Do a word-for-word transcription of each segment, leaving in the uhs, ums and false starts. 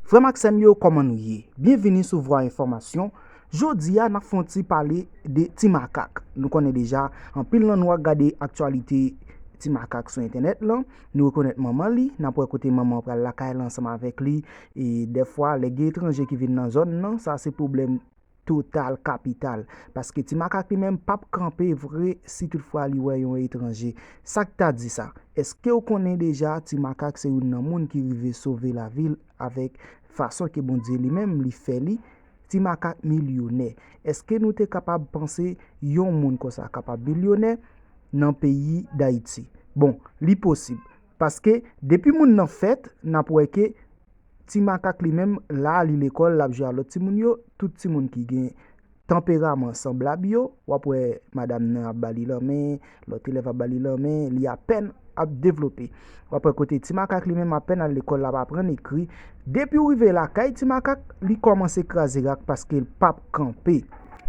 Frè m ak sè m yo, kòman nou ye? Byenvini sou Vwa Enfòmasyon. Jodi a, n ap fè yon ti pale de Ti Makak. Nou konnen deja, anpil nan nou ap gade aktyalite Ti Makak sou entènèt lan. Nou rekonèt manman li, n ap wè kote manman an pral lakay la ansanm avèk li. E dèfwa, lè gen etranje ki vin nan zòn nan, sa se pwoblèm total kapital. Paske Ti Makak li menm p ap kanpe vre si toutfwa li wè yon etranje. Sa k ta di sa? Èske w konnen deja Ti Makak se youn nan moun ki rive sove lavi l avèk fason ke Bondye li menm li fè li? Ti Makak milyonè. Èske nou te kapab panse yon moun konsa kapab milyonè nan peyi Dayiti? Bon, li posib. Paske depi moun nan fèt, n ap wè ke Ti Makak li menm, la li lekòl, l ap jwe a lòt timoun yo, tout timoun ki gen tanperaman sanblab yo, w ap wè madanm nan ap ba li lanmen, lòt elèv ap ba li lanmen, li apèn ap devlope. W ap wè kote Ti Makak li menm apèn al lekòl, l ap aprann ekri. Depi w rive lakay Ti Makak, li kòmanse kraze rak paske l p ap kanpe.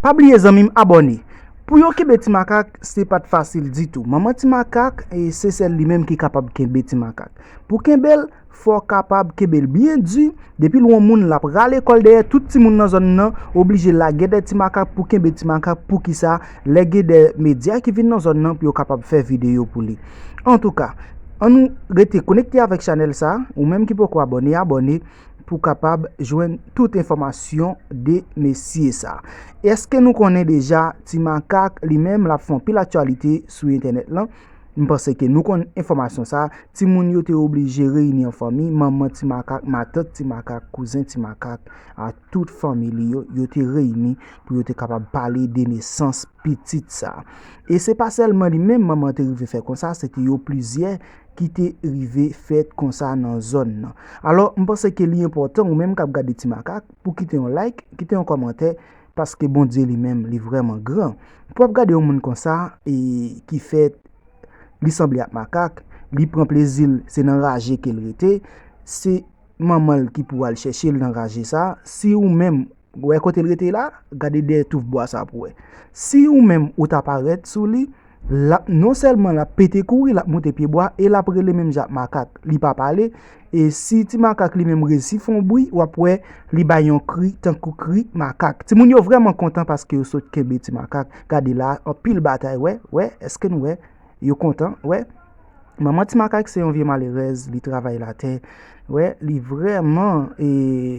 Pa bliye zanmi m abòne. Pou yo kenbe Ti Makak, se pa t fasil ditou. Manman Ti Makak, e, se sèl li menm ki kapab kenbe Ti Makak. Pou kenbe l, fò w kapab kenbe l byen di. Depi l wè yon moun l ap rale kò l dèyè tout timoun nan zòn nan, oblije lage dèyè Ti Makak pou kenbe Ti Makak. Poukisa? Lè gen de medya ki vin nan zòn nan pou yo kapab fè videyo pou li. Antouka, ann nou rete konekte avèk chanèl sa. Ou menm ki poko abòne, abòne pou kapab jwenn tout enfòmasyon de mesye sa. Èske nou konnen deja Ti Makak li menm l ap fè anpil aktyalite sou entènèt lan? M panse ke nou konn enfòmasyon sa. Timoun yo te oblije reyini an fanmi, manman Ti Makak, matant Ti Makak, kouzen Ti Makak, a tout fanmi li yo, yo te reyini pou yo te kapab pale de nesans pitit sa. E se pa sèlman li menm manman te rive fè konsa, se te yo plizyè ki te rive fèt konsa nan zòn nan. Alò, m panse ke li enpòtan, ou menm k ap gade Ti Makak, pou kite yon like, kite yon kòmantè, paske Bondye li menm, li vrèman gran. Pou w ap gade yon moun konsa, e ki fèt, li sanble ak makak, li pran plezi l, se nan raje ke l rete, se manman l ki pou al chèche l nan raje sa. Si ou menm, wè kote l rete la, gade dèyè touf bwa sa pou wè. Si ou menm ou ta parèt sou li, l ap, non sèlman l ap pete kouri, l ap moute pye bwa e l ap rele menm jan ak makak. Li pa pale. E si Ti Makak li menm resi fè yon bri, w ap wè li bay yon kri tankou kri makak. Timoun yo vrèman kontan paske yo sot kenbe Ti Makak. Gade la, anpil batay, wè, wè, èske nou wè? Yo kontan, wè. Manman Ti Makak se yon vye malerèz, li travay latè. Wè, li vrèman, e,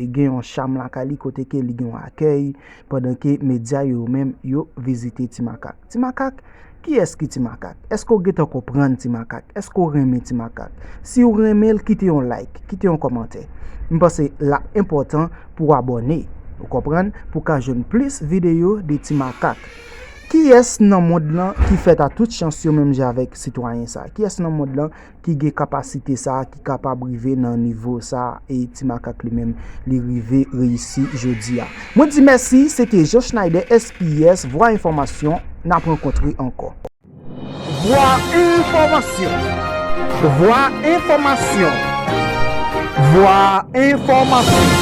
gen yon cham lakay li kote ke li gen yon akèy, pandan ke medya yo menm yo vizite Ti Makak. Ti Makak, kiyès ki Ti Makak? Èske w gentan konprann Ti Makak? Èske w renmen Ti Makak? Si w renmen l, kite yon like, kite yon kòmantè. M panse l ap enpòtan pou w abòne, ou konprann, pou w ka jwenn plis videyo de Ti Makak. Kiyès nan mond lan ki fèt a tout chans yo menm jan avèk sitwayen sa? Kiyès nan mond lan ki gen kapasite sa, ki kapab rive nan nivo sa, e Ti Makak li menm, li rive reyisi jodi a? Mwen di mèsi, se te Jean Schneider, S P S, Vwa Enfòmasyon, n ap rankontre ankò. Vwa Enfòmasyon. Vwa Enfòmasyon. Vwa Enfòmasyon.